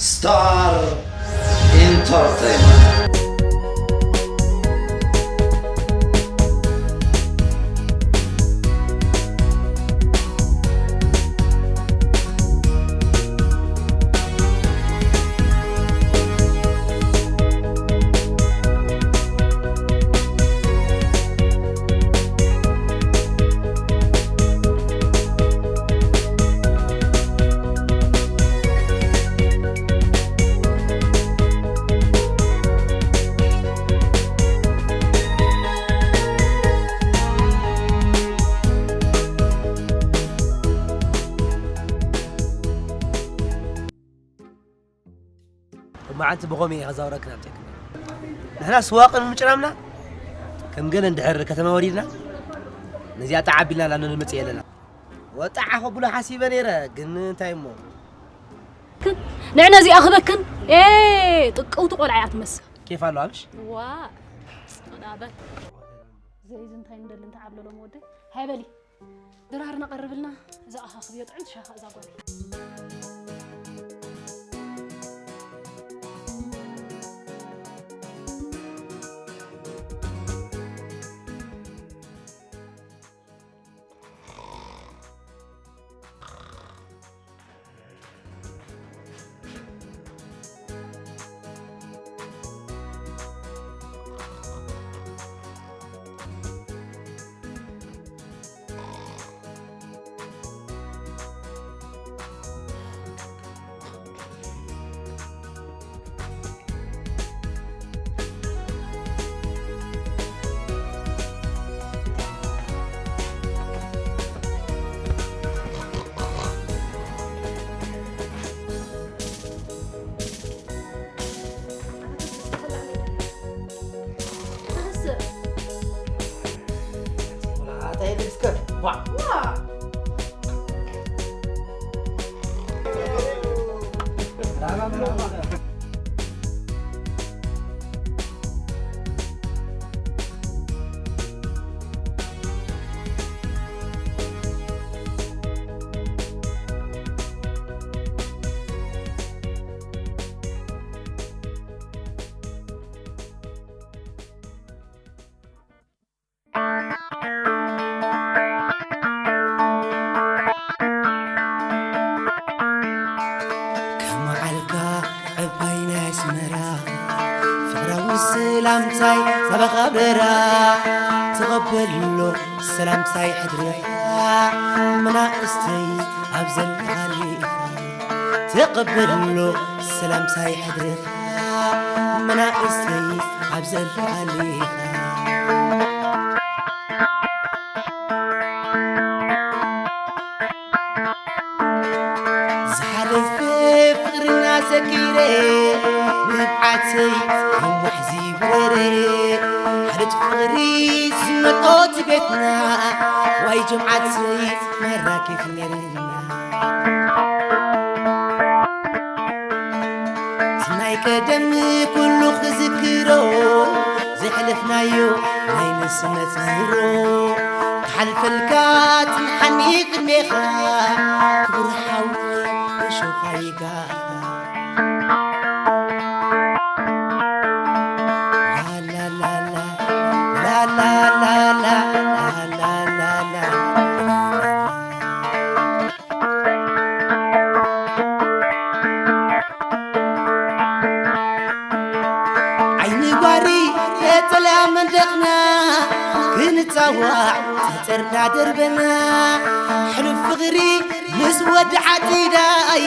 Star Entertainment. መዓልቲ ብኸመይ እየ ከዛውረክን ኣብ ቴክን? ንሕና ስዋቕን ምጭራምና ከም ገለ እንድሕር ከተማ ወሪድና ነዚኣ ጣዕ ኣቢልና ናብ ንመጽእ ኣለና። ወጣዓ ከብሎ ሓሲበ ነይረ፣ ግን እንታይ እሞ? ንዕ ነዚኣ ክበክን? ኤ፣ ጥቅውቲ ቆልዓ እያ ትመስል። ኬፍ ኣሎ ኣብሽ? ዋ፣ ዳበል። ዘይዚ እንታይ እንደሊ እንተ ዓብለሎም ወደይ? ሃይ በሊ። ድራር ነቐርብልና፣ እዛ ኣኻኽብ እዮ ጥዕምቲ ሻኻ እዛ ጓል። ከመዓልካ ዕባይ ናይ ኣስመራ፣ ፍቕራዊ ሰላምታይ ሳባኻ በራ። ተቐበሎ ሰላምታይ ሕድርኻ፣ መናእሰይ ኣብ ዘለኻሉ ኢኻ። ተቐበሎ ሰላምታይ ሕድርኻ፣ መናእሰይ ኣብ ዘለኻሉ ኢኻ። ዝሓለፈ ፍቕርና ዘኪረ፣ ንብዓተይ ኣዋሕ ዚብረረ። ሓደት ፍቕሪ ዝመልኦ እቲ ቤትና፣ ዋይ ጀምዓተይ መራኪፍ ነይርና። እቲ ናይ ቀደም ኩሉ ክዝክሮ፣ ዘሕለፍናዮ ናይ ንስነት ምህሮ፣ ክሓልፈልካ ጽንሓኒ ቅድሜኻ፣ ክቡር ሓው እሾኻ ይጋኻ። ላላላላ፣ ላላላላ፣ ላላላላ። ዓይኒ ጓሪ ተጠልያ መንደቕና፣ ክንጻዋዕ ጸጸርና ደርበና። ሕሉፍ ፍቕሪ ምስ ወዲ ዓጢዳይ፣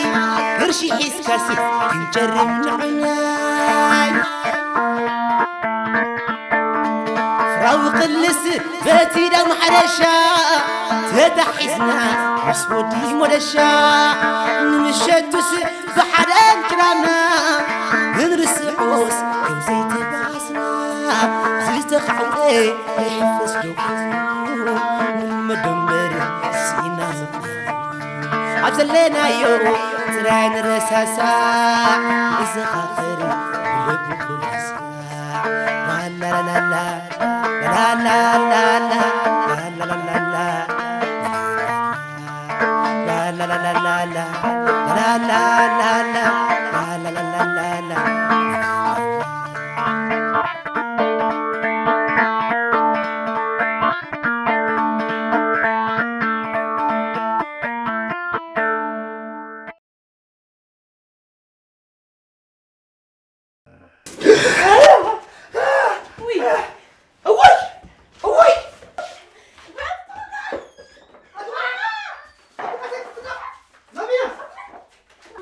ቅርሺ ሒዝካሲ ክንጨርም ንዑናይ። ፍራዊ ቅልስ በቲ ዳው ማሕረሻ፣ ተታሒዝና ምስ ወዲ ሞደሻ። ንምሸቱስ ብሓደ እንጭራምና፣ ክንርስዖስ ከም ዘይተባእስና። ዝተኻዕወ ይሕፈስ ዶ ኮይኑ፣ ንመደመር ስኢና ምኽንያት። ኣብ ዘለናዮ ጥራይ ንረሳሳዕ፣ ንዘኻኽር ብልቢ ኩሉ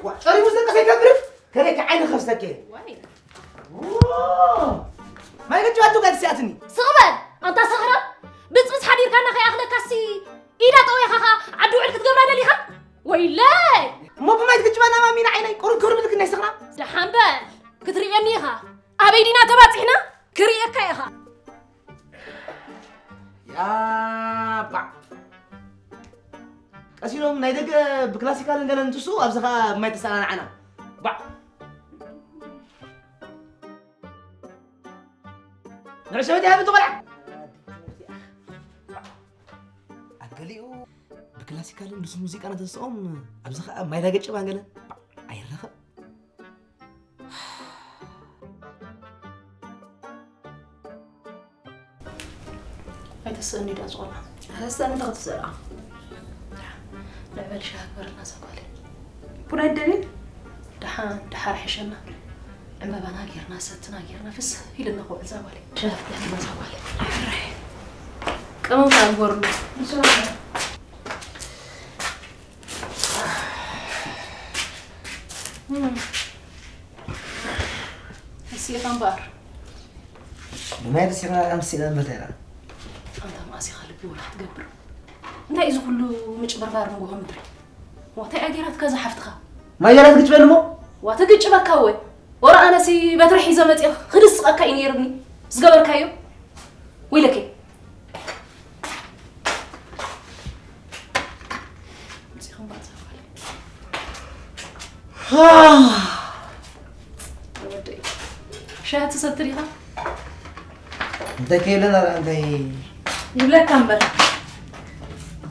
ዋ፣ ጸሪቡ ዝደቀሰ ይከብርፍ። ከመይ ከ ዓይኒ ከፍሰከ? ዋይ። ዎ! ማይ ገጭባቱ ጋር ሲያትኒ። ስቕ በል ኣንታ ሰኽራም። ብጽብጽ ሓዲርካና ከይኣኽለካሲ ኢዳ ጠዊኻ ኸኣ ዓዲ ውዕል ክትገብራ ደሊኻ? ወይለይ! እሞ ብማይ ትግጭባና ማሚና ዓይነይ ቁሩብ ክብሪ ምልክት ናይ ሰኽራም። ደሓን በል ክትርእየኒ ኢኻ። ኣበይ ዲና ተባጺሕና? ክርእየካ ኢኻ። ያባ። ቀሲሎም ናይ ደገ ብክላሲካልን ገለን እንትስኡ፣ ኣብዚ ኸኣ ብማይ ተሰናናዓና። ባዕ። ንዕሸበት ይሃብ እቲ ቆልዓ። ኣብ ገሊኡ ብክላሲካልን ልሱን ሙዚቃ ነተስኦም፣ ኣብዚ ኸኣ ማይ ዳገጭ ባንገለን። ባዕ። ኣይረኸብ። ኣይተስእኒ ዳ ዝቆልዓ? ኣይተስእኒ እንተ ክትስእራ። ልዕበል ሻህ ግበርልና እዛ ጓለይ። ቡን ኣይደልን? ደሓን፣ ደሓር ሕሸና። ዕምበባና ጌርና፣ ሰትና ጌርና፣ ፍስህ ኢልና ክውዕል እዛ ጓለይ። ሻህ ፍትሕትና እዛ ጓለይ። ሕራይ። ቅመም ከኣ ግበርሉ። ንስኻ እም። እስኻ እምበኣር። ብማይ ተሲኻ ኣምሲላ እምበር እንታይ ኢላ? ኣንታ መኣስ ኢኻ ልቢ ወላ ክትገብር? እንታይ እዩ እዚ ኩሉ ምጭብርባር ንጎሆ ምድሪ? ዋታይ ኣገይራትካ እዛ ሓፍትኻ? ማይ ገላት ግጭ በል እሞ። ዋ ተግጭበካ ወይ? ወረ ኣነሲ በትሪ ሒዘ መፂእ ክድስቐካ እዩ ነይርኒ። ዝገበርካዮ? ወይለከይ። መፂእኹም ባዛ በለ። ወደይ። ሻሂ ትሰቲ ዲኻ? እንታይ ከየለና እንታይ? ይብለካ እምበር።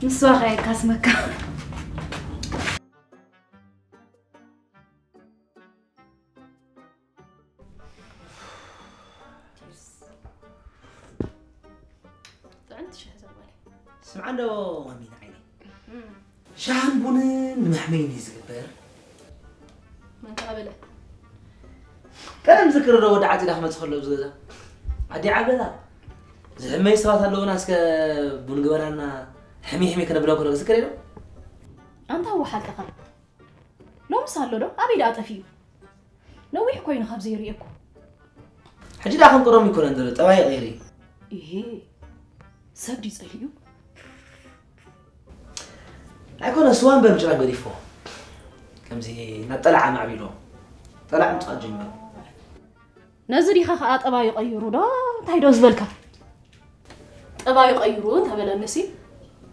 ንስዋ ኸ የካስመካ። ጥዕምቲ ሻሂ እዛ ጓለይ። ስምዓ እንዶ ማሚና ዓይነይ። እም። ሻሂን ቡንን ንመሕመይን እዩ ዝግበር። መን ከኣ በለ? ቀደም ዝክሪ ዶ ወዲ ዓፂዳ ክመፅእ ከሎ ኣብዚ ገዛ? ኣዲ ዓበላ። ዝሕመዩ ሰባት ኣለዉና፣ እስከ ቡን ግበራና፣ ሕሚ ሕሚ ክነብላ ከሎ ዝክሪ ዶ? ኣንታ እወ ሓቅኻ። ሎምስ ኣሎ ዶ? ኣበይ ደኣ ጠፊኡ? ነዊሕ ኮይኑ ካብ ዘይርእየኩ። ሕጂ ደኣ ከም ቀደሙ ኣይኮነን ዘሎ፣ ጠባይ ቀይሪ። ኢሄ፣ ሰብ ድዩ ጸሊኡ? ኣይኮነ፣ ስዋ እምበር ምጭራግ ገዲፎ። ከምዚ ናብ ጠላዕ ኣማዕቢሎ። ጠላዕ ምጽዋት ጀሚሩ። ነዚ ዲኻ ኸኣ ጠባዩ ቀይሩ ዶ? እንታይ ዶ ዝበልካ? ጠባዩ ቀይሩ እንተበለኒሲ፣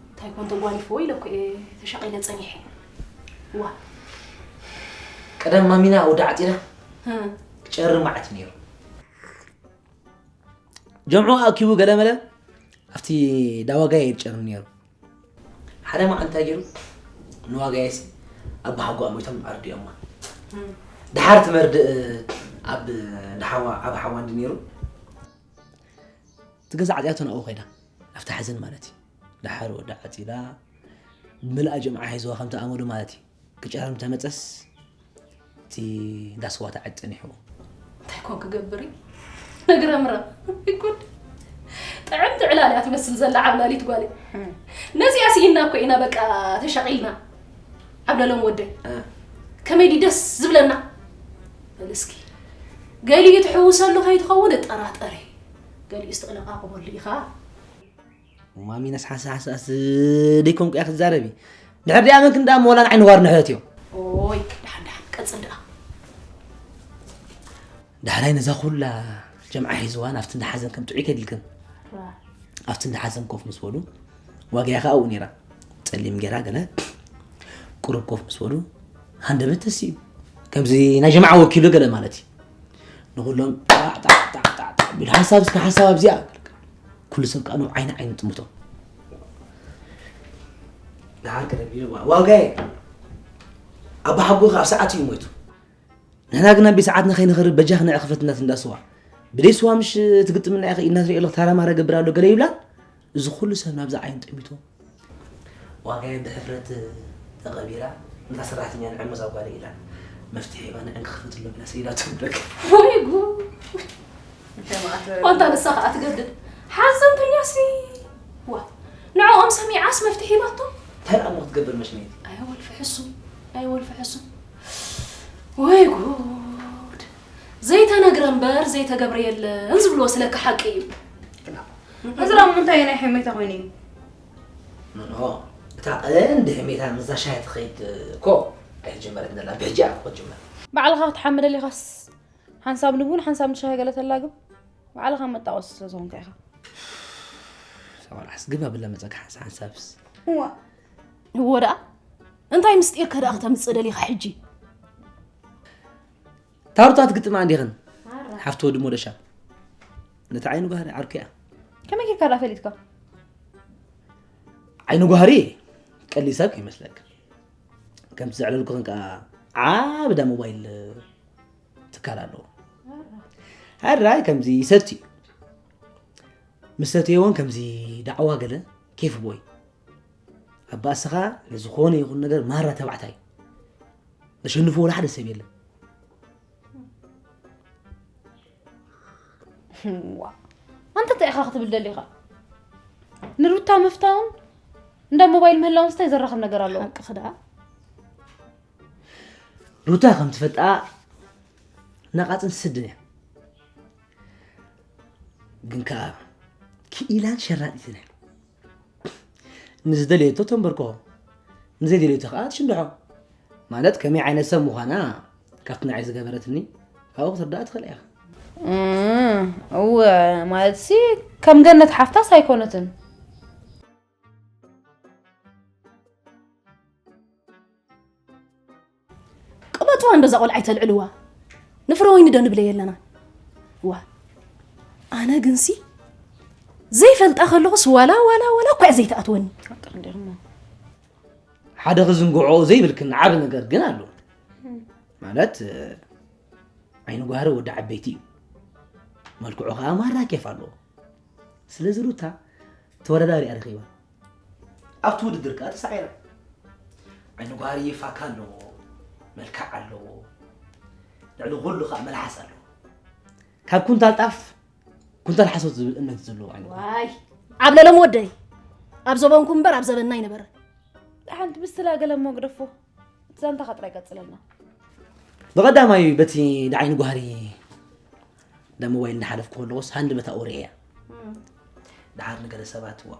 እንታይ ኮን ተጓኒፍዎ ኢለ እኮ እየ ተሻቒለ ጸኒሐ። ዋ። ቀደም ማሚና ወዲ ዓጺዳ እ። ክጨሪ መዓት እዩ ነይሩ። ጀምዑ ኣኪቡ ገለ መለ ኣብቲ ዳዋጋይ እዩ ዝጨሪ ነይሩ። ሓደ መዓልቲ እንታይ ገይሩ? ንዋጋየሲ ኣቦሓጎኣ ሞይቶም ኣርዲኦማ። እም። ደሓር እቲ መርድእ ኣብ ደሓዋ፣ ኣብ ሓዋ እንዲ ነይሩ። እቲ ገዛ ዓጽያቶ ናብኡ ኸይዳ። ኣብቲ ሓዘን ማለት እዩ። ደሓር ወዳ ዓጺዳ፣ ብምልኣ ጀምዓ ሒዝዋ ከምቲ ኣመሉ ማለት እዩ። ክጨርም ተመጸስ፣ እቲ እንዳ ስዋ ተዓጽ ጸኒሑ። እንታይ ኮን ክገብር እዩ? ነግረምረ። ይኩን። ጥዕምቲ ዕላል እያ ትመስል ዘላ ዓብላሊት ጓለይ። እም። ነዚኣ ስኢንና እኮ ኢና በቃ ተሻቒልና። ዓብለሎም ወደይ። እ። ከመይ ድዩ ደስ ዝብለና? በል እስኪ። ገሊኡ ትሕውሰሉ ከይትኸውን እጠራጠር እየ። ገሊኡስ ትቕለቓቕበሉ ኢኻ። ማሚናስ ሓንሳእ ሓንሳእስ ደይኮንኩ እያ ክትዛረቢ። ድሕር ዲኣ መን ክንዳ ሞላን ዓይኒ ዋር ንሕረትዮ። ኦይ፣ ደሓን፣ ደሓን፣ ቀጽል ደኣ። ዳሕራይ ነዛ ኩላ ጀምዓ ሒዝዋ ናብቲ እንዳ ሓዘን ከም ጥዑይ ከድልክን። ዋ። ኣብቲ እንዳ ሓዘን ኮፍ ምስ በሉ፣ ዋግያ ከኣ ኣብኡ ነይራ። ጸሊም ገይራ ገለ ቁሩብ ኮፍ ምስ በሉ፣ ሃንደበት ተሲኡ። ከምዚ ናይ ጀምዓ ወኪሉ ገለ ማለት እዩ። ንኹሎም ጣዕ፣ ጣዕ፣ ጣዕ፣ ጣዕ፣ ጣዕ ቢሉ፣ ሓንሳብ እስከ ሓንሳብ ኣብዚኣ። ኩሉ ሰብ ከኣ ንዑ ዓይኒ ዓይኒ ጥምቶ። ደሓር ቀደም ኢሉ፣ ዋ-፣ ዋጋየ፣ ኣባ ሓጎኻ ኣብ ሰዓት እዩ ሞይቱ። ንሕና ግና ብሰዓትና ከይንኸርብ በጃኺ ንዒ ክፈትና እንዳ ስዋ። ብደይ ስዋ ምሽ ትግጥምና ኢኺ ኢልና ንሪኦ ኣለኹ፣ ታራማራ ገብር ኣሎ ገለ ይብላን። እዚ ኩሉ ሰብ ናብዛ ዓይኒ ጠሚቱ። ዋጋየ ብሕፍረት ተቐቢላ፣ ነታ ሰራሕተኛ ንዕሞ እዛ ጓለይ ኢላ መፍትሒ ሂባ ንዕን ክኽፈትሎ ብላ ሰኢዳቶ ትብለካ። ወይ ጉድ! እንታይ መዓት በለ። ዋንታ ንሳ ኸኣ ትገድድ። ሓዘንተኛሲ! ዋ! ንዕኦም ሰሚዓስ መፍትሒ ሂባቶ? እንታይ ደኣ እሞ ክትገብር መሽመይቲ? ኣየ ወልፊ ሕሱም፣ ኣየ ወልፊ ሕሱም። ወይ ጉድ! ዘይተነግረ እምበር ዘይተገብረ የለን ዝብልዎ ስለካ ሓቂ እዩ። እዚ ደሞ እንታይ ናይ ሕሜታ ኮይኑ እዩ? ኖኖ፣ እታ ቀንዲ ሕሜታ ምስዛ ሻሂ ትኸይድ እኮ ኣይተጀመረትን ዘላ፣ ብሕጂ እያ ክትጅመር። ባዕልኻ ክትሓምደል ኢኻስ ሓንሳብ ንቡን ሓንሳብ ንሻሂ ገለ ተላግብ። ባዕልኻ መጣወሲ ስለ ዝኾንካ ኢኻ። ሰዋል ዓስግብ ኣብለ መፀካ ሓንሳ ሓንሳብስ። እዋ እዎ ደኣ እንታይ ምስጢርከ ደኣ ክተምፅእ ደሊኻ ሕጂ? ታሩታት ግጥማ እንዲኽን ሓፍቲ ወዲ ሞደሻ ነቲ ዓይኒ ጓህሪ ዓርኩ እያ። ከመይ ጌርካ ደኣ ፈሊጥካ? ዓይኒ ጓህሪ ቀሊል ሰብ ከይመስለክ። ከምቲ ዘዕለልኩኽን ከዓ ዓብዳ ሞባይል ትካል ኣለዎ። ሕራይ ከምዚ ይሰቲ እዩ። ምስ ሰተየውን ከምዚ ዳዕዋ ገለ ኬፍ ቦይ ኣብ ባእስኻ ንዝኾነ ይኹን ነገር ማራ ተባዕታይ ዘሸንፎ ወላ ሓደ ሰብ የለን። ዋ፣ ኣንተ እንታይ ኢኻ ክትብል ደሊኻ? ንሩታ ምፍታውን እንዳ ሞባይል ምህላውን ስታይ ዘራኽብ ነገር ኣለዎ? ሓቅኺ ደኣ። ሩታ ከም ትፈልጣ ናቓጽን ስድን እያ። ግን ከኣ ክኢላን ሸራጢትን እያ። ንዝደለየቶ ተንበርክኾ፣ ንዘይደለየቶ ከኣ ትሽንድሖ። ማለት ከመይ ዓይነት ሰብ ምዃና ካብቲ ንዓይ ዝገበረትኒ ካብኡ ክትርዳእ ትኽእል ኢኻ። እም፣ እወ፣ ማለትሲ ከም ገነት ሓፍታስ ኣይኮነትን። ቅበጥዋ እንደዛ ቆልዓ ኣይተልዕልዋ። ንፍረ ወይኒ ዶ ንብለ የለና። ዋ ኣነ ግንሲ ዘይፈልጣ ከለኹስ ዋላ ዋላ ዋላ እኳ እያ ዘይትኣትወኒ። ሓቂ እንዲኹም። ሓደ ክዝንግዖ ዘይብልክን ዓቢ ነገር ግን ኣሎ። ማለት ዓይኒ ጓህሪ ወዲ ዓበይቲ እዩ። መልክዑ ከዓ ማራ ኬፍ ኣለዎ። ስለዚ ሩታ ተወዳዳሪ እያ ረኺባ። ኣብቲ ውድድር ከዓ ተሳዒራ። ዓይኒ ጓህሪ ፋካ ኣለዎ፣ መልክዕ ኣለዎ፣ ልዕሊ ኩሉ ከዓ መልሓስ ኣለዎ። ካብ ኩንታል ጣፍ ኩንታል ሓሶት ዝብል እምነት ዘለዎ ዓይነት። ዋይ ኣብ ለለም ወደይ ኣብ ዘበንኩም እምበር ኣብ ዘበንና ኣይነበረ። ሓንቲ ብስላ ገለ እሞ ግደፎ። እቲ ዛንታኻ ጥራይ ቀጽለልና። ብቐዳማይ በቲ ንዓይኒ ጓህሪ እንዳ ሞባይል እንዳሓለፍኩ ከለኹስ ሃንደበታኡ ርእየያ። ደሓር ንገለ ሰባት ዋ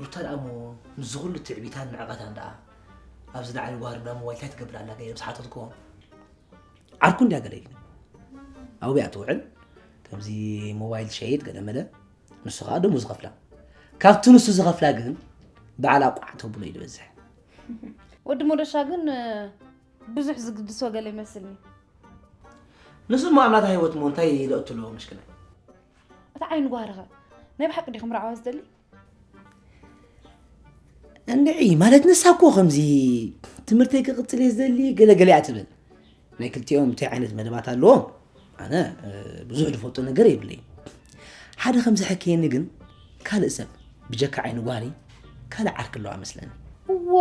ሩታ ደኣ እሞ ምስዚ ኩሉ ትዕቢታን ንዕቐታን ደኣ ኣብዚ ንዓይኒ ጓህሪ እንዳ ሞባይል እንታይ ትገብር ኣላ ገለ ምስ ሓተትኩዎም ዓርኩ እንድያ ገለ ኢሉ ኣብኡ እያ ትውዕል። ከምዚ ሞባይል ትሸይጥ ገለ መለ ንሱ ከዓ ደሞዝ ይኸፍላ። ካብቲ ንሱ ዝኸፍላ ግን ባዕላ ቋዕ ተብሎ እዩ ዝበዝሕ። ወዲ ሞደሻ ግን ብዙሕ ዝግድሶ ገለ ይመስልኒ። ንሱ እሞ ኣብ ናታ ህይወት እሞ እንታይ ይለእቱ ኣለዎ ምሽክናይ? እታ ዓይኒ ጓህርኸ ናይ ብሓቂ ዲኹም ርዓዋ ዝደሊ? እንድዒ ማለት ንሳ እኮ ከምዚ ትምህርተይ ክቕጽል እየ ዝደሊ ገለ ገለ እያ ትብል። ናይ ክልቲኦም እንታይ ዓይነት መደባት ኣለዎም ኣነ ብዙሕ ዝፈልጦ ነገር የብለይን። ሓደ ከም ዘሐከየኒ ግን ካልእ ሰብ ብጀካ ዓይኒ ጓህሪ ካልእ ዓርኪ ኣለዋ መስለኒ። ዎ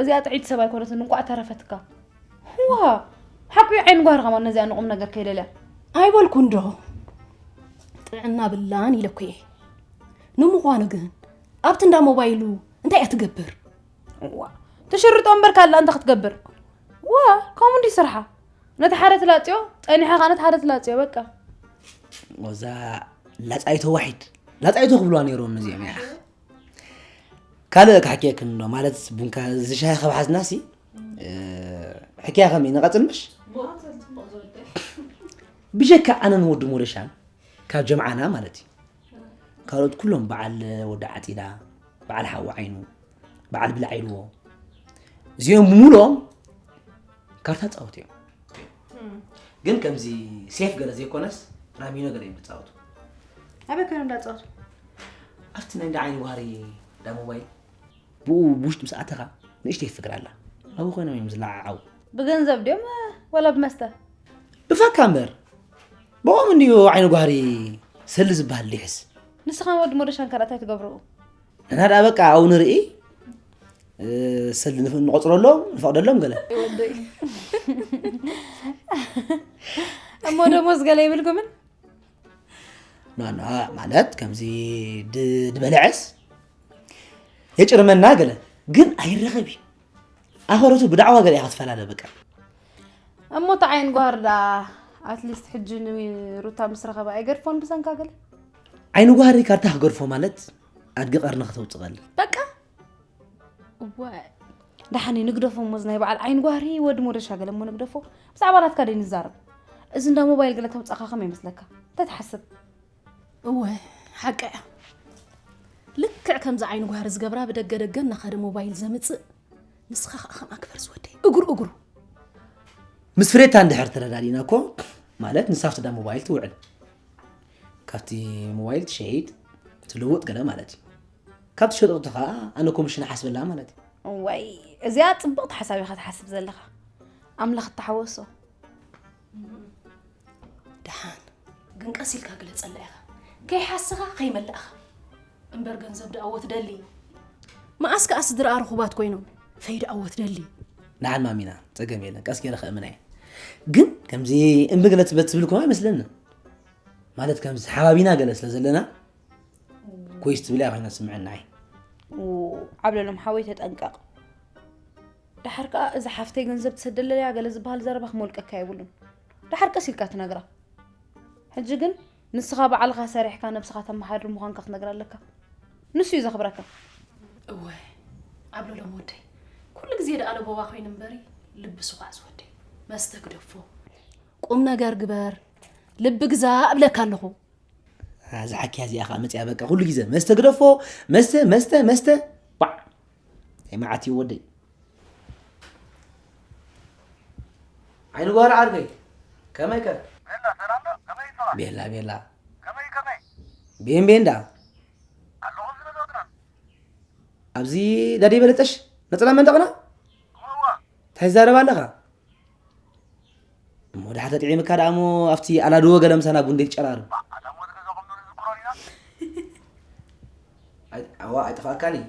እዚኣ ጥዕይቲ ሰብ ኣይኮነትን እንቋዕ ተረፈትካ። ዋ ሓቁ ዓይኒ ጓህሪ ከማን ነዚኣ ንቑም ነገር ከይደልያ። ኣይበልኩ እንዶ ጥዕና ብላን ኢለኩ እየ። ንምዃኑ ግን ኣብቲ እንዳ ሞባይሉ እንታይ እያ ትገብር? ዋ ትሽርጦ እምበር ካልኣ እንተ ክትገብር። ዋ ከምኡ እንዲ ስርሓ ነቲ ሓደ ትላፅዮ ፀኒሓ ከዓ ነቲ ሓደ ትላፅዮ በቃ። ወዛ ላፃይቶ ዋሒድ ላፃይቶ ክብልዋ ነይሮም ነዚኦም እያ። ካልእ ካሕኪየክን እንዶ ማለት ቡንካ ዝሻሂ ካብ ሓዝናሲ ሕክያ ከመይ ንቐፅል ምሽ? ብጀካ ኣነን ወዲ ሞደሻን ካብ ጀምዓና ማለት እዩ። ካልኦት ኩሎም በዓል ወዲ ዓፂዳ፣ በዓል ሓዊ ዓይኑ፣ በዓል ብላዕ ኢልዎ እዚኦም ብምሉኦም ካርታ ፃወት እዮም። ግን ከምዚ ሴፍ ገለ ዘይኮነስ ራሚኖ ገለ እዮም ዝፃወቱ። ኣበይ ኮይኖም እንዳፃወቱ? ኣብቲ ናይ እንዳ ዓይኒ ዋሪ እንዳ ሞባይል ብኡ ብውሽጢ ምስ ኣተኻ ንእሽተይ ፍግር ኣላ ኣብኡ ኮይኖም እዮም ዝለዓዓው። ብገንዘብ ድዮም ወላ ብመስተ? ብፋካ እምበር ብኦም እንድዩ ዓይኒ ጓህሪ ሰሊ ዝበሃል ሊሕስ። ንስኻን ወዲ ሞደሻን ከ እንታይ ትገብርኡ? ንሕና ደኣ በቃ ኣብኡ ንርኢ ሰሊ ንቆፅረሎም ንፈቕደሎም ገለ። እሞ ደሞዝ ገለ ይብልኩምን? ናና ማለት ከምዚ ድበልዐስ የጭርመና ገለ ግን ኣይረኸብ እዩ። ኣኸረቱ ብዳዕዋ ገለ ኢኻ ትፈላለ በቃ። እሞ እቲ ዓይኒ ጓህሪ ደኣ ኣትሊስት ሕጂ ንሩታ ምስ ረኸባ ኣይገድፎን ብሰንካ ገለ? ዓይኒ ጓህሪ ካርታ ክገድፎ ማለት ኣድጊ ቀርኒ ከተውፅቐሉ። በቃ። እወ። ደሓን እዩ፣ ንግደፎ እሞ እዚ ናይ በዓል ዓይኒ ጓህሪ ወዲ ሞደሻ ገለ እሞ ንግደፎ። ብዛዕባ ናትካ ደይ ንዛረብ። እዚ እንዳ ሞባይል ገለ ተውፃእካ ከመይ ይመስለካ? እንታይ ትሓስብ? እወ፣ ሓቂ እያ። ልክዕ ከምዚ ዓይኒ ጓህሪ ዝገብራ ብደገ ደገ እናኸደ ሞባይል ዘምፅእ፣ ንስኻ ኸዓ ከምኣ ግበር ዝወደይ። እግሩ እግሩ። ምስ ፍሬታ እንድሕር ተረዳዲእና እኮ፣ ማለት ንሳ ኣብቲ ዳ ሞባይል ትውዕል። ካብቲ ሞባይል ትሸይጥ፣ ትልውጥ ገለ ማለት እዩ። ካብ ትሸጦ ኸዓ ኣነ ኮሚሽን ሓስበላ ማለት እዩ። እዋይ፣ እዚኣ ጽብቕቲ ሓሳብ ኢኻ ትሓስብ ዘለኻ። ኣምላኽ እተሓወሶ። ደሓን፣ ግን ቀስ ኢልካ ግለጸላ ኢኻ። ከይሓስኻ፣ ከይመላእኻ። እምበር ገንዘብ ደኣ ወትደሊ። መኣስ ከኣ ስድራኣ ርኹባት ኮይኖም፣ ፈይ ደኣ ወትደሊ። ንዓን ማሚና፣ ጸገም የለን። ቀስ ገይረ ከእምና እየ። ግን ከምዚ እምቢ ገለ ትበት ትብል እኮ ኣይመስለንን። ማለት ከምዚ ሓባቢና ገለ ስለ ዘለና፣ ኮይስ ትብል እያ ኮይና ትስምዐኒ ንዓይ። ው፣ ዓብለሎም ሓወይ ተጠንቀቕ። ደሓር ከኣ እዛ ሓፍተይ ገንዘብ ትሰደለይ እያ ገለ ዝበሃል ዘረባ ክመልቀካ የብሉን። ደሓር ቀስ ኢልካ ትነግራ። ሕጂ ግን ንስኻ ባዕልኻ ሰሪሕካ ነብስኻ ተመሓድር ምዃንካ ክትነግራ ኣለካ። ንሱ እዩ ዘኽብረካ። እወ፣ ዓብለሎም ወደይ፣ ኩሉ ግዜ ደኣ ለበዋ ኮይኑ እምበሪ፣ ልቢ ስዃዕ ዝወደይ። መስተ ግደፎ። ቁም ነገር ግበር፣ ልቢ ግዛእ እብለካ ኣለኹ። እዛ ሓኪያ እዚኣ ኸዓ መፂኣ በቃ ኩሉ ግዜ መስተ ግደፎ፣ መስተ፣ መስተ፣ መስተ። ባዕ። እንታይ መዓት እዩ ወደይ። ዓይኒ ጓል ዓርከይ፣ ከመይ ከ? ቤላ፣ ሰላም ዶ? ከመይ ይስራሕ? ቤላ፣ ቤላ። ከመይ፣ ከመይ? ቤን፣ ቤን ዳ? ኣለኹ፣ ኣብዚ ነፃ ወጥና። ኣብዚ ዳዲ በለጠሽ፣ ነፀላ መንደቕና? እዋ፣ እዋ። እንታይ ትዛረብ ኣለኻ? እሞ ድሓር ተጥዒምካ ደኣ እሞ ኣብቲ ኣላድዎ ገለ ምሳና ቡን ደይትጨራርም። ባ፣ ኣታ እሞ እቲ ገዛኹም ዶ ንዝክሮ ዲና? ኣይ፣ ኣዋ፣ ኣይጠፍኣካን እዩ።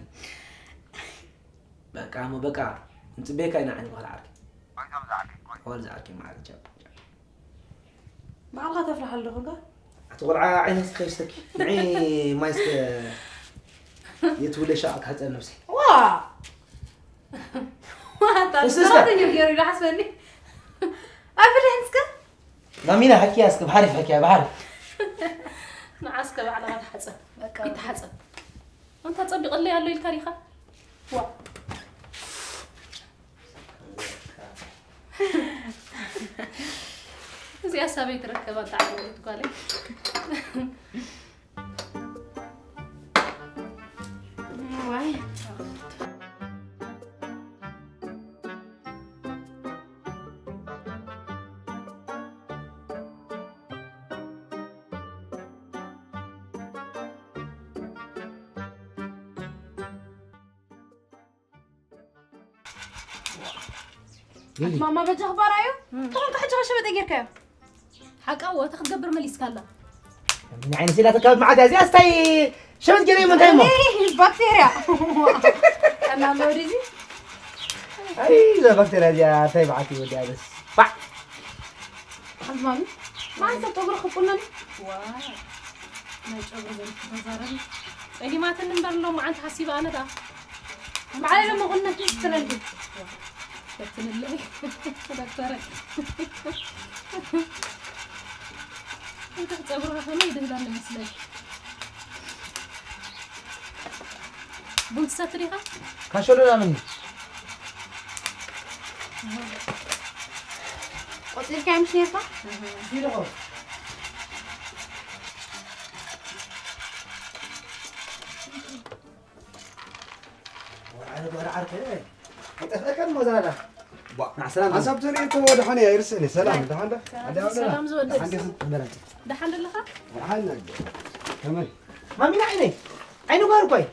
በቃ እሞ በቃ፣ ንጽበየካ ኢና ዓይኒ ጓል ዓርኪ። ወልከም ዝዓርከይ፣ ቆይ። ወል ዝዓርከይ መዓር ቻፕ። ባዕልኻ ተፍልሓሉ ዶ ኾንካ? ኣቲ ቆልዓ ዓይነ እስከ ይስተኪ። ንዒ ማይ እስከ የትውለ ሻዕ ክሓጸብ ነብሰይ። ዋ! ዋታ፣ እስከ። ሰራተኛ ገይሩ ኢሉ ሓስበኒ። ኣፍልሕ እስከ። ማሚና፣ ሓኪያ እስከ፣ ብሓሪፍ ሓኪያ፣ ብሓሪፍ። ንዓ እስከ ባዕልኻ ተሓጸብ። በቃ። ይተሓጸብ። ኣንታ ጸቢቕለይ ኣሎ ኢልካ ዲኻ? ዋ። እዚኣ ሳበይ ትረከባ፣ ኣንታ ዓበይት ጓለይ። ዋይ። ኣቲ ማማ በጃ ክባራዩ? እም። ተኾንካ ሕጂ ኸ ሸበጥ ጌርካዮ? ሓቃ ወ፣ እንታይ ክትገብር መሊስካላ? ምን ዓይነት ስኢላትካ መዓት እያ እዚኣ? እስታይ ሸበጥ ገይረ እሞ እንታይ እሞ? እኔ ባክቴርያ። ቀላል ነው ወደዚ። ኣይ፣ እዛ ባክቴርያ እዚኣ እንታይ መዓት እዩ ወዲኣ ደስ። ባዕ። ሓንቲ ማሚ፣ መዓት ሰብ ጨጉሪ ክቁነን? ዋ፣ ናይ ጨጉሪ ዘርፍ ተዛረቢ። ጸሊማትን እምበር ሎም መዓንት ሓሲበ ኣነ ደኣ። መዓት ሎም መቁነን ትስትረልቢ። ፈትንለይ፣ ዶክተረ። እንተ ጸጉርኻ ከመይ ይድህላል ይመስለኪ? ቡን ትሰቲ ዲኻ? ካሾ ዶ ላምን? ቆጺርካ ምሽ ነርካ? ቢሮ። ወዓለ ጓል ዓርከይ፣ ኣይጠፍአካን እሞ ዘላዳ። ቧ፣ ማዕ ሰላም። ሓሳብ ተርእዮ እኮ ደሓን እያ፣ ኣይርስእን እየ። ሰላም፣ ደሓን ዶ? ኣደ ኣውለላ? ሰላም ዝወደድ። ደሓን ዲኹም? ንበረቲ። ደሓን ደለኻ? ደሓን ነግ። ከመይ? ማሚና ዓይነይ። ዓይኒ ጓህሪ እኮ እዩ።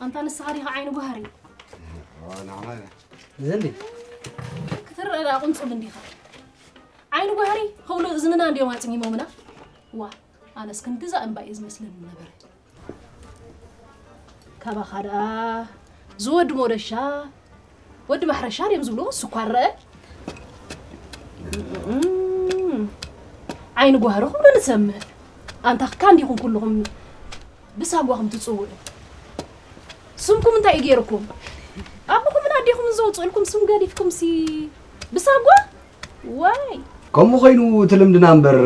ኣንታ ንስኻ ዲኻ ዓይኒ ጓህሪ? ኦ፣ ናዕማ እያ። ዘንዲ። ክትረዳ ቁንጽብ እንዲኻ። ዓይኒ ጓህሪ ክብሉ እዝንና እንዲዮም ኣጽሚሞምና። ዋ፣ ኣነስ ክንድዛ እምባ እየ ዝመስለኒ ነበረ። ካባኻ ደኣ ዝወዲ ሞደሻ፣ ወዲ ማሕረሻ ድዮም ዝብልዎ፣ ስኳር ረአ። እም፣ ዓይኒ ጓህሪ ክብሉ ንሰምዕ። ኣንታ ካን ዲኹም ኩልኹም ብሳጓኹም ትጽውዑ? ስምኩም እንታይ እዩ ገይርኩም? ኣቦኹምን ኣዴኹምን ዘውፅእልኩም ስም ገዲፍኩም ሲ ብሳጓ ዋይ ከምኡ ኮይኑ እቲ ልምድና እምበር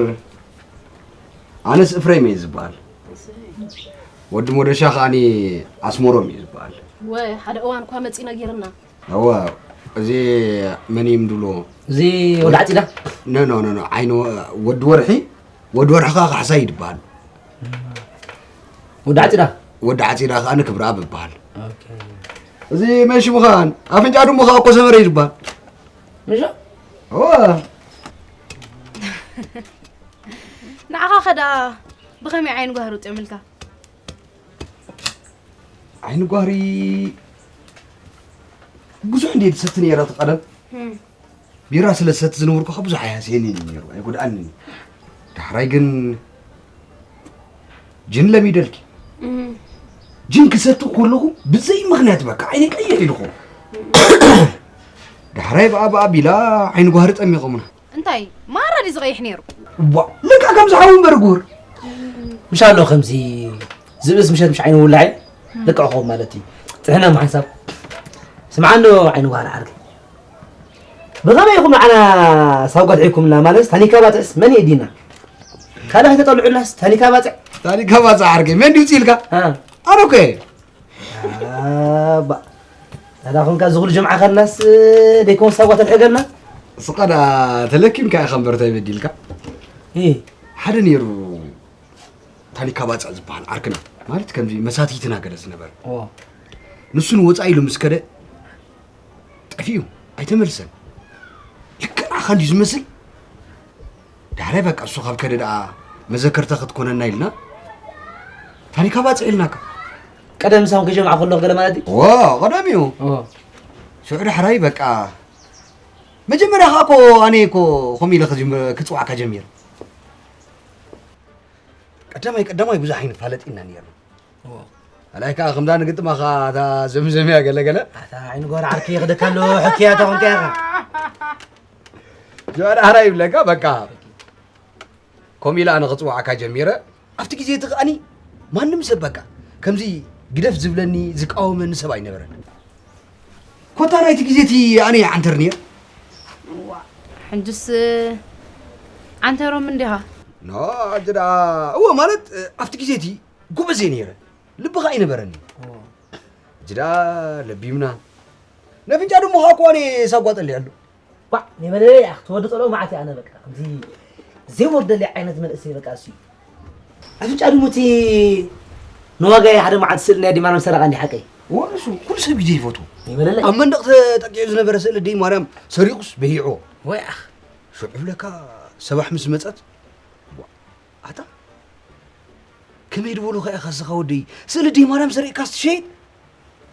ኣነስ እፍሬም እየ ዝበሃል። ወዲ ሞደሻ ከዓኒ ኣስመሮም እዩ ዝበሃል። ወይ ሓደ እዋን እኳ መፂ ነጊርና እወ እዚ መን እዩ ምድሎ እዚ ወዲ ዓፂዳ ኖ ኖ ኖ ኖ ዓይኒ ወዲ ወርሒ ወዲ ወርሒ ከዓ ካሕሳይ ይድበሃል። ወዲ ዓፂዳ ወዲ ዓፂዳ ከዓ ንክብረኣብ ይበሃል። እዚ መን ሽሙ ከዓን ኣፍንጫ ድሙ ከዓ እኮ ሰመረ ይድበሃል። ምሻ እወ ንዓኻ ኸዳ ብኸመይ ዓይኒ ጓህሪ ውፅኦምልካ ዓይኒ ጓህሪ ብዙሕ እንደ ዝሰቲ ነይረ እቲ ቀደም ቢራ ስለ ዝሰቲ ዝነበርኩ ካብ ብዙሕ ኣይሃስየኒ ነይሩ ኣይጎድኣኒ። ዳሕራይ ግን ጅን ለሚደልኪ ጅን ክሰቲ ከለኹ ብዘይ ምኽንያት በቃ ዓይነ ቀይሕ ኢልኹ ዳሕራይ ብኣ ብኣ ቢላ ዓይኒ ጓህሪ ጠሚቖምና። እንታይ ማራ ድዩ ዝቐይሕ ነይሩ ዋ ለካ ከም ዝሓው እምበር ጉር ምሻሎ ከምዚ ዝብእስ ምሸት ምሽ ዓይኒ ውላዕ ልክዕ ኾም ማለት እዩ። ጥሕነ ሓንሳብ ስምዓኖ ዓይኒ ጓህሪ ዓርኪ ብኸመይ ኢኹም ንዓና ሳጓት ሒኩምና ማለት ታኒካ ባፅዕስ መን የዲና ካልእ ከተጠልዑናስ ታኒካ ባፅዕ ታኒካ ባፅዕ ዓርኪ መን ድዩ ኢልካ ኣነ እኮ እየ ኣባ ታዳ ኮንካ ዝኹሉ ጀምዓ ከናስ ደይኮን ሳጓ ተልሕገልና ስኻ ዳ ተለኪምካ ኢኻ እምበር እንታይ በዲልካ ሓደ ነይሩ ታኒካ ባፅዕ ዝበሃል ዓርክና ማለት ከምዚ መሳትይትና ገለ ዝነበረ ንሱ ንወፃኢ ኢሉ ምስ ከደ ጠፊኡ ኣይተመልሰን ልክዕ ንዓኻ እንድዩ ዝመስል ዳሕራይ በቃ እሱ ካብ ከደ ደኣ መዘከርታ ክትኮነና ኢልና ታኒካ ባፅዕ ኢልናካ ቀደም ምሳኹም ክጀምዓ ከለኹ ገለ ማለት እዩ ዎ ቀደም እዩ ሽዑ ዳሕራይ በቃ መጀመርያ ከዓ እኮ ኣነ እኮ ከምኡ ኢለ ክፅዋዕካ ጀሚረ ቀዳማይ ቀዳማይ ብዙሕ ኣይንፋለጥ ኢና ነርና ኣላይ ከዓ ከምዛ ንግጥማ ከዓ እታ ዘምዘምያ ገለገለ ኣታ ዓይኒ ጓር ዓርኪ ይኽደካ ኣሎ ሕክያ ተኾንካ ኢኻ ጀዋር ኣራ ይብለካ በቃ ከምኡ ኢለ ኣነ ክፅዋዕካ ጀሚረ ኣብቲ ግዜ እቲ ከዓኒ ማንም ሰብ በቃ ከምዚ ግደፍ ዝብለኒ ዝቃወመኒ ሰብ ኣይነበረን ኮታ ናይቲ ግዜ እቲ ኣነ ይዓንተር ነይር ሕንጅስ ዓንተሮም እንዲኻ ኖ ሕጂ ደኣ እወ ማለት ኣብቲ ግዜ እቲ ጎበዝ እየ ነይረ ልቢ ከዓ ይነበረኒ ሕጂ ደኣ ለቢምና ነፍንጫ ድሞ ከዓ ኮነ ሳጓ ጠሊዐሉ ባዕ ናይ መለለይ እያ ክትወዲ ጸልኦ መዓት እያ ኣነ በቃ ከምዚ ዘይወርደለይ ዓይነት መንእሰይ በቃ እሱ እዩ ኣፍንጫ ድሙ እቲ ንዋጋይ ሓደ መዓት ስእል ናይ ኣዲማኖም ሰረቓ እንዲ ሓቀይ ወንሱ ኩሉ ሰብ እዩ ዘይፈቱ ናይ መለለይ ኣብ መንደቕ ተጠቂዑ ዝነበረ ስእሊ ደይ ማርያም ሰሪቑስ በይዕዎ ወይ ኣኽ ሽዑ ብለካ ሰባሕ ምስ መጸት ኣታ ከመይ ድበሉ ከ ኢኻ ስኻ ወደይ ስእሊ ድይ ማርያም ሰሪእካስ ትሸይጥ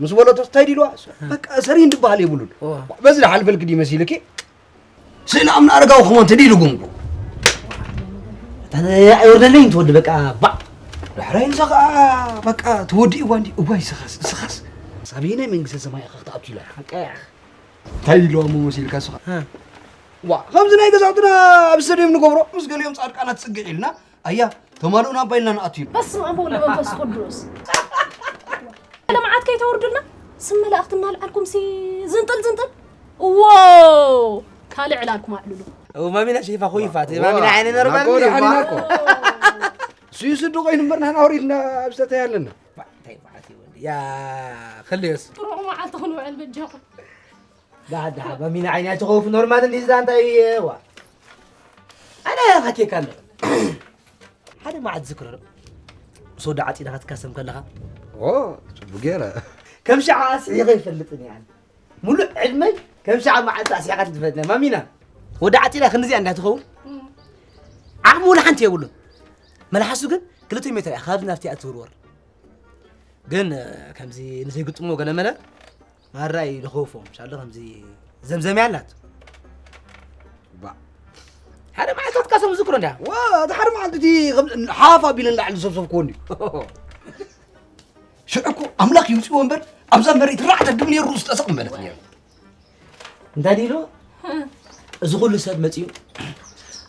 ምስ በለቶ እንታይ ዲልዋ በቃ ሰሪን ድበሃል የብሉን በዚ ዝሓልፈልክ ድዩ መሲልኪ ስእሊ ኣምና ኣረጋዊ ክመንት ድዩ ልጉምጉ ኣይወርደለይ ትወዲ በቃ ባዕ ዳሕራይ ንሳ ከዓ በቃ ተወዲእዋ እንዲ እዋይ ስኻስ ስኻስ ሳበየናይ መንግስተ ሰማይ ኢኻ ክትኣቱ ኢላ እንታይ ኢልዋ እሞ መሲልካ ስኻ ዋ ከምዚ ናይ ገዛውትና ኣብ ስተድዮም ንገብሮ ምስ ገሊኦም ፃድቃናት ፅግዕ ኢልና ኣያ ተማልኡና ኣባ ኢልና ንኣቱ ኢሉ በስመ ኣብ ወወልድ ወመንፈስ ቅዱስ ለምዓት ከይተወርዱልና ስም መላእኽቲ እናልዓልኩም ሲ ዝንጥል ዝንጥል እዎ ካልእ ዕላልኩም ኣዕልሉ ማሚና ሸይፋ ኮይፋት ማሚና ዓይነ ነርባል ስዩ ስዱ ኮይኑ እምበር ናህና ወሪድና ኣብ ዝተታይ ኣለና እንታይ በዓልቲ ወዲ ያ ከልዮስ ጥሩቕ መዓልቲ ክንውዕል በጃኹም ዳሓ ዳሓ ማሚና ዓይኒ ኣይትኸውፍ ኖርማል እንዲ ዝዳ እንታይ ዋ ኣነ ሃኬካ ኣሎ ሓደ መዓት ዝክሮ ዶ ምስ ወዲ ዓፂዳ ክትካሰም ከለኻ ጽቡቅ ገይረ ከም ሸዓ ስሒቐ ይፈልጥን እየ ኣነ ሙሉእ ዕድመይ ከም ሸዓ መዓልቲ ኣስሒቓ ትፈልጥን ማሚና ወዲ ዓፂዳ ክንዚኣ እንዳ ትኸውን ዓቕሚ ወላ ሓንቲ የብሉን መልሓሱ ግን ክልተ ሜትር እያ ካብዚ ናብቲ እያ ትውርወር ግን ከምዚ ንዘይግጥሞ ገለመለ ማራ እዩ ልኸውፎም ሻሎ ከምዚ ዘምዘም ያላት ሓደ መዓልቲ ክትቃሰም ዝክሮ እንዳ ዋ እቲ ሓደ መዓልቲ እቲ ሓፍ ኣቢለ ንላዕሊ ዝሰብሰብክዎ እንዲ ሽዑ እኮ ኣምላኽ ይውፅዎ እምበር ኣብዛ መሬት ራዕተ ድም ነይሩ ዝጠሰቕ ምበለት ነይሩ እንታይ ድኢሉ እዚ ኩሉ ሰብ መፂኡ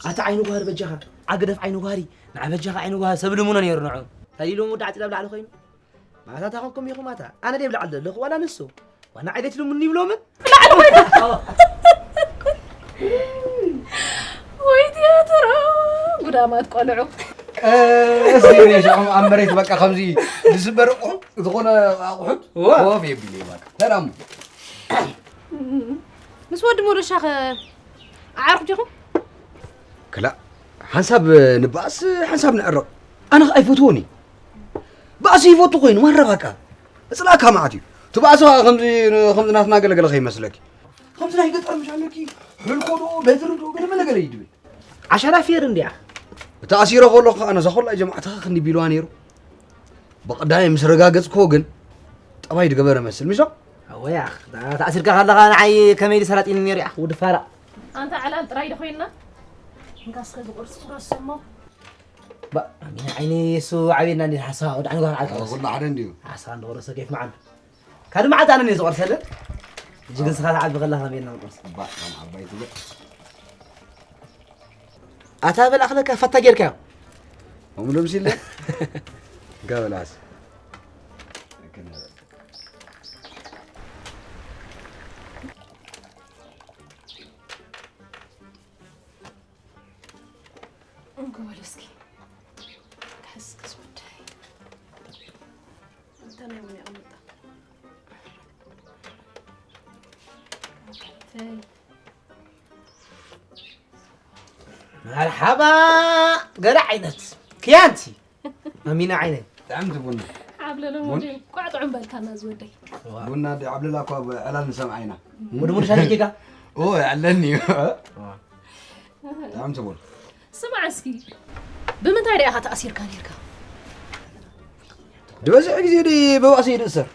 ኣታ ዓይኒ ጓህሪ በጃኻ ዓግደፍ ዓይኒ ጓህሪ ንዓ በጃኻ ዓይኒ ጓህሪ ሰብ ልምኖ ነይሩ ንዑ እንታይ ድኢሉ ወዲ ዓፂዳ ብላዕሊ ኮይኑ ማታ ታኸኩም ኢኹም ኣታ ኣነ ደይ ብላዕሊ ዘለኹ ዋላ ንሱ ዋና ዓይነት ልሙን ይብሎምን ወይ ቲያትሮ ጉዳማት ቆልዑ ቀስ ኢለ ሸዖም ኣብ መሬት በቃ ከምዚ ዝስበር ኣቑሑ ዝኾነ ኣቑሑት ዋ። ኮፍ የብል እዩ በቃ ሰላም ምስ ወዲ ሞደሻኸ ኣዓርኩ ዲኹም ክላእ ሓንሳብ ንባእስ ሓንሳብ ንዕረቕ ኣነ ኸ ኣይፈትዎን እዩ ባእሲ ይፈቱ ኮይኑ ማራ በቃ እፅላእካ መዓት እዩ እቲ ባእሲ ኸዓ ከምዚ ከምዚ ናትና ገለገለ ከይመስለኪ ከምዚ ናይ ገጠር ምሻለኪ ሕልኮ ዶ በትሪ ዶ ገለ መለገለ እዩ ድብል ዓሻና ፌር እንዲያ ተኣሲረ ከለኹ ኣነ እዛ ኮላ ጀማዕትኻ ክንዲ ቢልዋ ነይሩ ብቐዳይ ምስ ረጋገፅክዎ ግን ጠባይ ዝገበረ መስል ምሻ ኣወያ ተኣሲርካ ከለኻ ንዓይ ከመይ ኢሉ ሰላጢኒ ነይሩ ኢኻ ወዲ ፋራ ኣንታ ዕላል ጥራይ ዶ ኮይንና እንካ እስከ ዝቆርስ ቁረሶሞ ሚና ዓይኒ እሱ ዓብየና እንዲ ሓሳብ ወዲ ዓይኒ ጓር ዓልካ ኩሉ ሓደ እንድዩ ሓሳብ እንደቆረሰ ኬፍ መዓል ካድ መዓልቲ ኣነ እየ ዝቆርሰለ ሕጂ ግን ስኻ ትዓቢ ከለኻ ከመይ ኢልና ንቆርስ ባእ ከም ዓባይ ትብል ኣታ በል ኣኽለካ ፋታ ጌርካዮ ከምኡ ዶ ምሲለ ጋበላስ እንጎበል እስኪ ከስክስ ወዳይ እንተናይ ምን ያመጣ መርሓባ ገለ ዓይነት ክያንቲ ማሚና ዓይነይ ጥዕምቲ ቡና ዓብለሎም ወዲ ቋዕ ጥዑም በልካና ዝወደይ ቡና ዲ ዓብለላ እኳ ዕላል ንሰምዓ ኢና ወዲ ሙሉ ሻሂ ጌጋ ኦ ኣለኒ እዩ ጥዕምቲ ቡና ስማዕ እስኪ ብምንታይ ሪኣኻ ተኣሲርካ ነርካ ዝበዝሕ ግዜ ዲ ብባእሲ ይንእሰር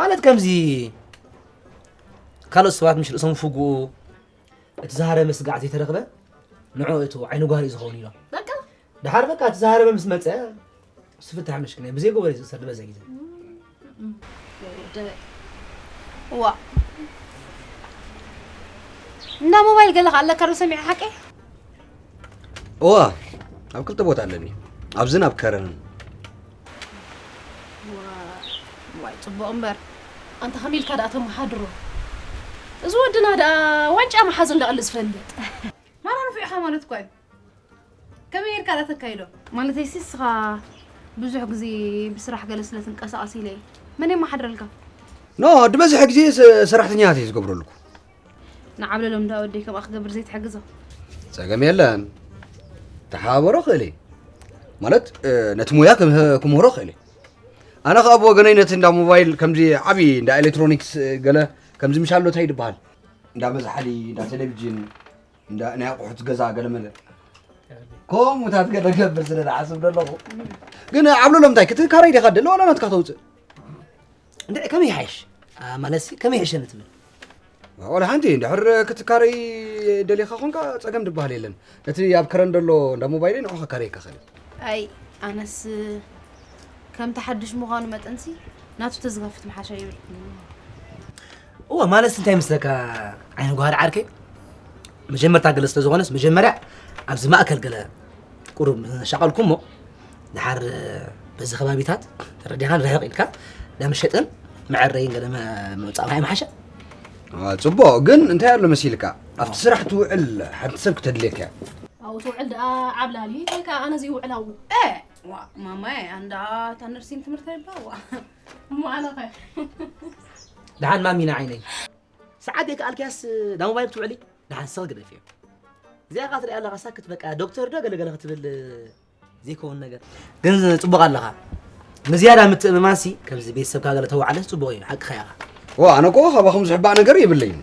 ማለት ከምዚ ካልኦት ሰባት ምሽ ርእሶም ፍጉኡ እቲ ዝሃረመ ስጋዕ ዘይተረኽበ ንዑ እቲ ዓይኒ ጓር እዩ ዝኸውን ኢሎም በቃ ድሓር በቃ እቲ ዝሃረመ ምስ መፀ ስፍታሕ ምሽክነ ብዘይ ጎበረ ዝእሰር ዝበዘ ግዜ ዋ እንዳ ሞባይል ገለ ኣለካ ዶ ሰሚዐ ሓቀይ እዋ ኣብ ክልተ ቦታ ኣለኒ ኣብዝን ኣብ ከረንን ዋይ ፅቡቅ እምበር ኣንታ ከመይ ኢልካ ደኣ ተመሓድሮ እዚ ወድና ደኣ ዋንጫ መሓዙ እንዳቐሊ ዝፈልጥ ማራ ንፉዕኻ ማለት እኳ እዩ ከመይ ጌርካ ደኣ ተካይዶ ማለተይ ሲ እስኻ ብዙሕ ግዜ ብስራሕ ገለ ስለ ትንቀሳቐስ ኢለ እየ መን የመሓድረልካ ኖ ድበዝሐ ግዜ ሰራሕተኛታት እየ ዝገብረልኩ ንዓብለሎም እንዳ ወደይ ከምኣ ክገብር ዘይትሕግዞ ጸገም የለን ተሓባበሮ ክእል እየ ማለት ነቲ ሞያ ክምህሮ ክእል እየ ኣነ ከኣ ብወገነይ ነቲ እንዳ ሞባይል ከምዚ ዓብዪ እንዳ ኤሌክትሮኒክስ ገለ ከምዚ ምሻሎ እንታይ ይድበሃል እንዳ መዝሓሊ እንዳ ቴሌቪዥን እንዳ ናይ ኣቑሑት ገዛ ገለመለ ከምኡታት ገለ ገብር ስለ ዝሓስብ ዘለኹ ግን ዓብለሎም እንታይ ክትካረይ ዲኻ ደለ ዋላ ናትካ ተውፅእ እንድዒ ከመይ ይሓይሽ ማለትሲ ከመይ ይሕሸኒ ትብል ወላ ሓንቲ እንድሕር ክትካረይ ደሊኻ ኮንካ ፀገም ዝበሃል የለን ነቲ ኣብ ከረን ዘሎ እንዳ ሞባይለይ ንዑ ከካረየካ ኽእል ኣይ ኣነስ ከምቲ ሓድሽ ምዃኑ መጠንሲ ናቱ ተዝኸፍት ምሓሻ ይብል እወ ማለትሲ እንታይ ይመስለካ ዓይነ ጓሃድ ዓርከይ መጀመርታ ገለ ስለዝኾነስ መጀመርያ ኣብዚ ማእከል ገለ ቁሩብ ሻቐልኩ እሞ ድሓር በዚ ከባቢታት ተረዲኻ ርሕቕ ኢልካ ዳመሸጥን መዐረይን ገለ ምውፃእ ምሓሸ ፅቡቕ ግን እንታይ ኣሎ መሲልካ ኣብቲ ስራሕ ትውዕል ሓንቲ ሰብ ክተድልየካ እያ ኣብኡ ትውዕል ደኣ ዓብላሊ ወይ ከዓ ኣነ ዘይውዕል ኣብኡ ዋ ማማየ ኣንዳ እታ ነርሲን ትምህርቲ ኣይባ ዋ እሞ ኣነ ኸ ደሓን ማሚና ዓይነይ ሰዓት ዘይከኣልክያስ ዳ ሞባይል ትውዕሊ ደሓን ስቕ ግደፍዮ እዚኣ ካ ትሪኣ ኣለኻ ሳክት በቃ ዶክተር ዶ ገለገለ ክትብል ዘይከውን ነገር ግን ፅቡቕ ኣለኻ ንዝያዳ ምትእምማንሲ ከምዚ ቤተሰብካ ገለ ተዋዕለ ፅቡቕ እዩ ሓቅኻ ኢኻ ዋ ኣነ እኮ ካባኹም ዝሕባእ ነገር የብለይን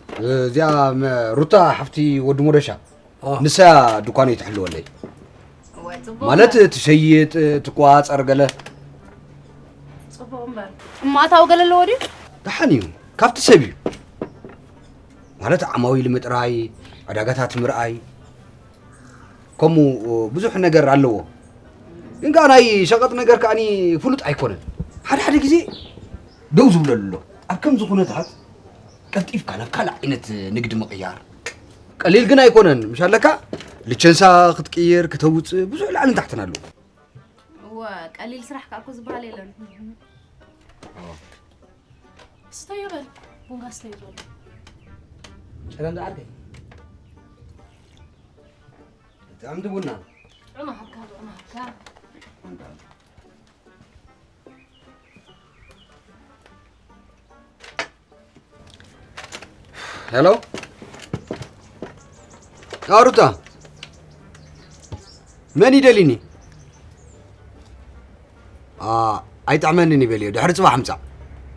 እዚኣ ሩታ ሓፍቲ ወዲ ሞደሻ ንሳ ድኳነይ ትሕልወለይ ማለት ትሸይጥ ትቋፀር ገለ ፅቡቕ እምበር እማእታዊ ገለ ኣለዎ ድዩ ደሓን እዩ ካብቲ ሰብ እዩ ማለት ዓማዊል ምጥራይ ዕዳጋታት ምርኣይ ከምኡ ብዙሕ ነገር ኣለዎ ግን ከዓ ናይ ሸቐጥ ነገር ከዓ ፍሉጥ ኣይኮነን ሓደ ሓደ ግዜ ደው ዝብለሉ ኣሎ ኣብ ከምዚ ኩነታት ቀልጢፍካ ናብ ካልእ ዓይነት ንግዲ ምቕያር ቀሊል ግን ኣይኮነን ምሽ ኣለካ ልቸንሳ ክትቅይር ክተውፅእ ብዙሕ ላዕልን ታሕትን ኣለዎ እወ ቀሊል ስራሕ ከዓ እኮ ዝበሃል የለን ስተዮ በል፣ ቡንጋ ስተዮ ዘሎ። ጨረም ደዓርከይ። ጥዕምቲ ቡና። ጥዑም ሃብካ፣ ጥዑም ሃብካ። ሄሎ፣ ኣሩታ፣ መን ይደሊኒ? ኣ፣ ኣይጥዕመንን ይበልዮ። ድሕሪ ጽባሕ ምጻእ፣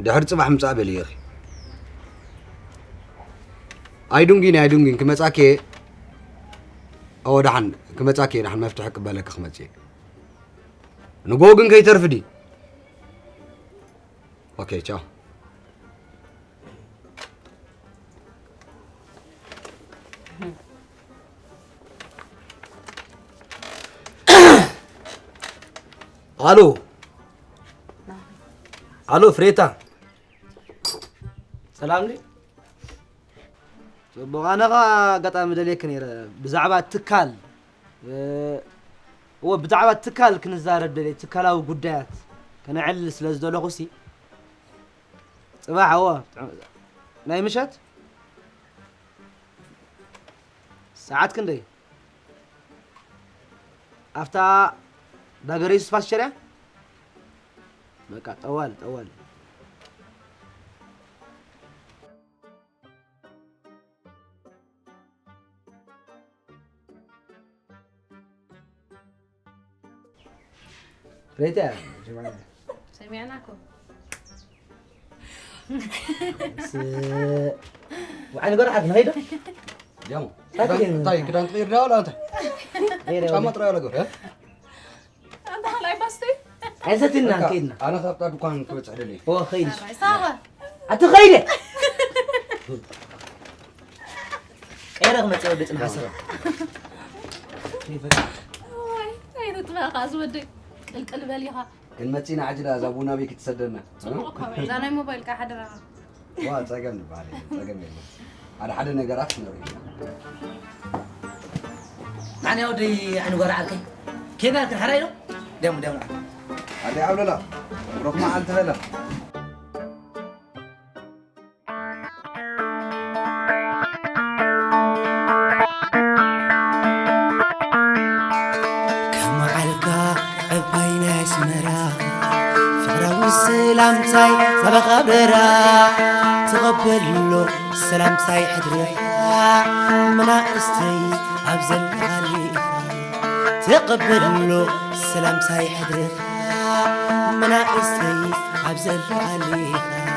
ድሕሪ ጽባሕ ምጻእ በልዮ ኢኺ። ኣይዱንጊን፣ ኣይዱንጊን፣ ክመጻኬ። ኣዎ፣ ደሓን ክመጻኬ፣ ደሓን መፍትሒ ክበለኪ ክመጽእ። ንጎ ግን ከይተርፍዲ። ኦኬ፣ ቻው። ኣሎ፣ ኣሎ፣ ፍሬታ፣ ሰላም ድዩ? ጽቡቕ። ኣነ ኸኣ ኣጋጣሚ ደልየኪ ነይረ። ብዛዕባ ትካል፣ እ፣ እወ፣ ብዛዕባ ትካል ክንዛረብ ደልየ፣ ትካላዊ ጉዳያት ከነዕልል ስለ ዝደለኹ ሲ፣ ጽባሕ፣ እወ፣ ናይ ምሸት? ሰዓት ክንደይ? ኣፍታ ዳገር የሱስ ፓስቸር እያ? በቃ፣ ጠዋል፣ ጠዋል። ፍሬታ፣ ጀማዓ። ሰሚዕናኩም። ስ-፣ ወዓይ ንገር ዓድ ንኸይዶ? ጀሙ። እንታይ ክደን? እንታይ ክዳን ትቕይር ዳ ወላ እንታይ? ጌረ ጫማ ወላ። ጥራይ ወላ ገር፣ እ? ኣንታ ካልኣይ ባስተይ? ኣይሰትናን በቃ፣ ከይድና። ኣነ ካብታ ድኳን ክበጽሕ ደልየ። ኦ፣ ኸይድሽ። ኣራይ፣ ሳባ። ኣቲ ኸይደ። ቀይረ ክመጽእ ወደ ጽንሓ ሰብ። ዋይ፣ ኣይትጥፋእኻ ዝወደይ። ቅልቅል በል ኢኻ። ክንመጽእ ኢና ሕጂ፣ እዛ ቡና ቤት ክትሰደና። ጽቡቕ እኮ እዩ። እዛ ናይ ሞባይልካ ሓደራ። ዋ፣ ጸገም ዝበሃል የለን፣ ጸገም የለን። ሓደ ሓደ ነገራት ክነርኢ ኢና። ኣነ ወደይ፣ ኣነ ጓራ ዓርከይ። ኬና ክንሓራይ ነው? ደም፣ ደም። ኣደይ ዓብለላ፣ ብሩኽ መዓልቲ በላ። ከመዓልካ ዕባይ ናይ ኣስመራ፣ ፍቕራዊ ሰላምታይ ኣብ ኣኻብራ፣ ተቐበሎ ሰላምታይ ሕድርኻ፣ መናእሰይ ኣብ ዘለኻሊኻ፣ ተቐበሎ ሰላምታይ ሕድርኻ፣ መናእሰይ ኣብ ዘለኻሊኻ።